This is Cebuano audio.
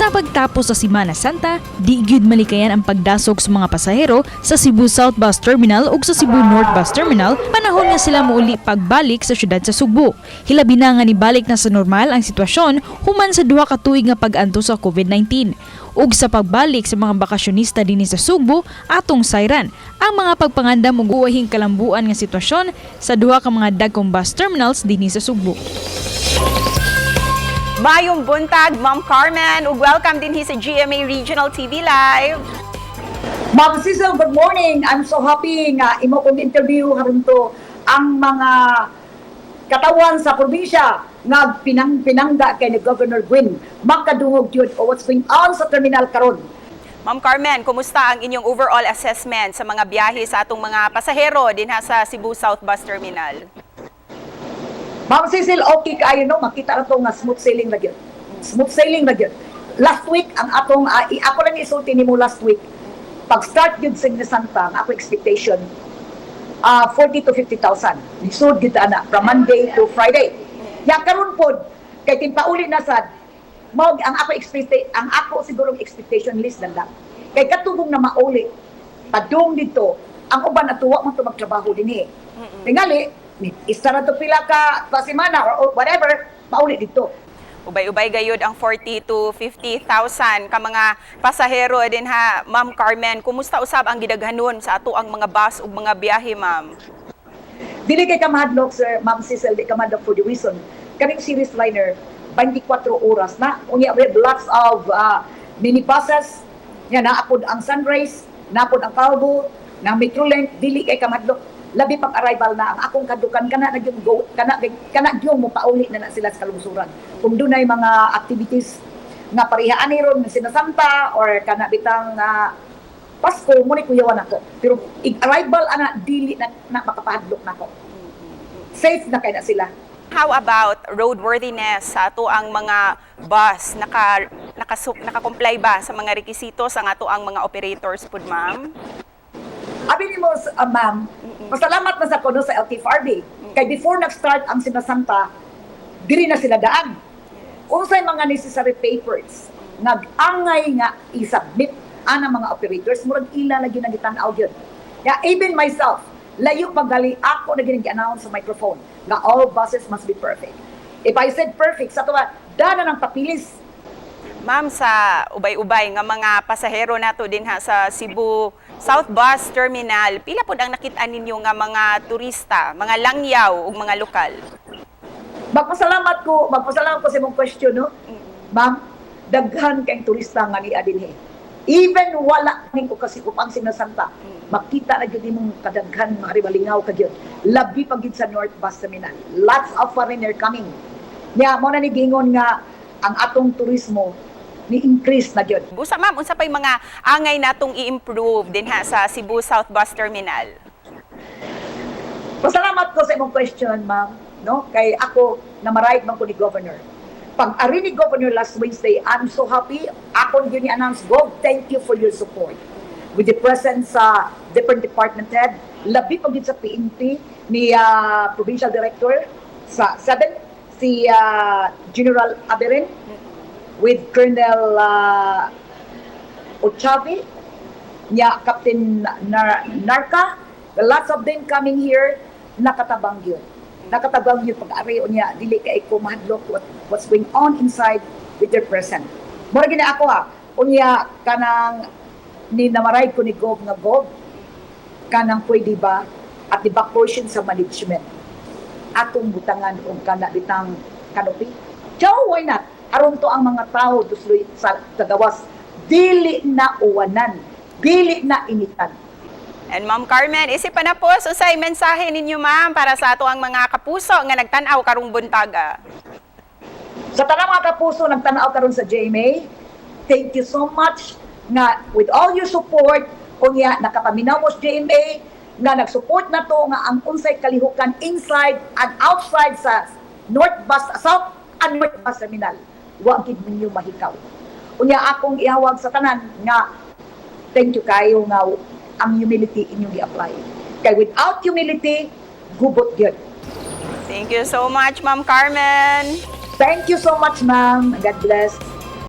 Sa pagtapos sa Simana Santa, di gyud malikayan ang pagdasok sa mga pasahero sa Cebu South Bus Terminal ug sa Cebu North Bus Terminal panahon nga sila muuli pagbalik sa syudad sa Sugbo. Hilabi na nga nibalik na sa normal ang sitwasyon human sa 2 ka tuig nga pag-antos sa COVID-19. Ug sa pagbalik sa mga bakasyonista dinhi sa Sugbo, atong sayran ang mga pagpangandam ug uwahing kalambuan nga sitwasyon sa duha ka mga dagkong bus terminals dinhi sa Sugbo. Maayong buntag, Ma'am Carmen, ug welcome dinhi sa GMA Regional TV Live. Ma'am Cecil, good morning. I'm so happy nga imo kong interview karon to ang mga katawan sa probinsya nga pinang pinangga kay ni Governor Gwyn makadungog gyud o what's going on sa terminal karon. Ma'am Carmen, kumusta ang inyong overall assessment sa mga biyahe sa atong mga pasahero dinha sa Cebu South Bus Terminal? Ma'am Cecil, okay kaayo, no, makita na to nga smooth sailing na gyud. Smooth sailing na gyud. Last week ang atong ako lang isulti nimo last week. Pag start gyud sa Santa, ang ako expectation 40 to 50,000. Lisod gyud ana from Monday to Friday. Ya karon pod kay timpauli na sad mao ang ako expect, ang ako sigurong expectation list na lang. Kay katugong na mauli padung dito ang uban at tuwa man to magtrabaho dinhi. Tingali isa na to pila ka pa semana or whatever mauli dito. Ubay-ubay gayud ang 40 to 50,000 ka mga pasahero dinha, Ma'am Carmen. Kumusta usab ang gidaghanon sa ato ang mga bus ug mga biyahe, ma'am? Dili kay ka mahadlok, sir, Ma'am Cecil, di ka mahadlok for the reason. Kaning Ceres Liner, 24 oras na. Unya, we have lots of minibuses. Ya, naapod ang Sunrise, naapod ang Calvo, ng Metrolink, dili kay ka mahadlok. Labi pag arrival na ang akong kadukan kana na yung go kana kana yung mo pauli na na sila sa kalungsuran. Kung dunay mga activities nga parehaan ni ron sinasanta or kana bitang Pasko mo ni kuyawan ako. Pero ig arrival ana dili na, na makapahadlok nako. Safe na kay na sila. How about roadworthiness sa ato ang mga bus? Naka naka naka-comply ba sa mga rekisitos ang ato ang mga operators pud, ma'am? Abi nimo, ma'am, pasalamat na sa kuno sa LTFRB. Kay before nag-start ang Sinasanta, diri na sila daan. Unsay mga necessary papers nag-angay nga i-submit ana mga operators, murag ila lagi na gitan-aw gyud. Ya, even myself, layo pagali ako na gini announce sa microphone nga all buses must be perfect. If I said perfect, sa tuwa, dana ng papilis. Ma'am, sa ubay-ubay nga mga pasahero nato dinha sa Cebu South Bus Terminal, pila pod ang nakit-an ninyo nga mga turista, mga langyaw ug mga lokal? Magpasalamat ko sa imong question, no? Ma'am, daghan kay turista nga niya dinhi. Even wala ning ko kasi upang sinasanta, makita na gyud nimong kadaghan mga ribalingaw ka gyud. Labi pa gyud sa North Bus Terminal. Lots of foreigner coming. Nya mo na ni gingon nga ang atong turismo ni increase na gyud. Busa ma'am, unsa pay mga angay natong i-improve dinha sa Cebu South Bus Terminal? Pasalamat ko sa imong question, ma'am, no? Kay ako namaray man ko ni Governor. Pag ari ni Governor last Wednesday, I'm so happy. Akon gyud ni announce, "Gov, thank you for your support." With the presence sa different department head, labi pa gyud sa PNP ni Provincial Director sa 7, si General Aberin with Colonel Ochavi, niya Captain Narca, the lots of them coming here, nakatabang yun. Nakatabang yun pag ari niya, dili kay ko mahadlok what's going on inside with their present. Mura gina ako ha, unya kanang ni namaray ko ni Gov nga Gov, kanang pwede ba at the back portion sa management atong butangan og kana bitang canopy. Chow, why not? Aron to ang mga tao tusloy sa tagawas dili na uwanan, dili na initan. And Ma'am Carmen, isip pa na po, unsay mensahe ninyo, ma'am, para sa ato ang mga kapuso nga nagtan-aw karong buntaga? Sa tanang mga kapuso nagtanaw karon sa GMA, thank you so much nga with all your support unya nakapaminaw mo sa GMA nga nag-support na to nga ang unsay kalihukan inside and outside sa North Bus, South and North Bus Terminal. Wa gid ninyo mahikaw. Unya akong ihawag sa tanan nga thank you kayo nga ang humility inyong gi-apply. Kay without humility, gubot gyud. Thank you so much, Ma'am Carmen. Thank you so much, ma'am. God bless.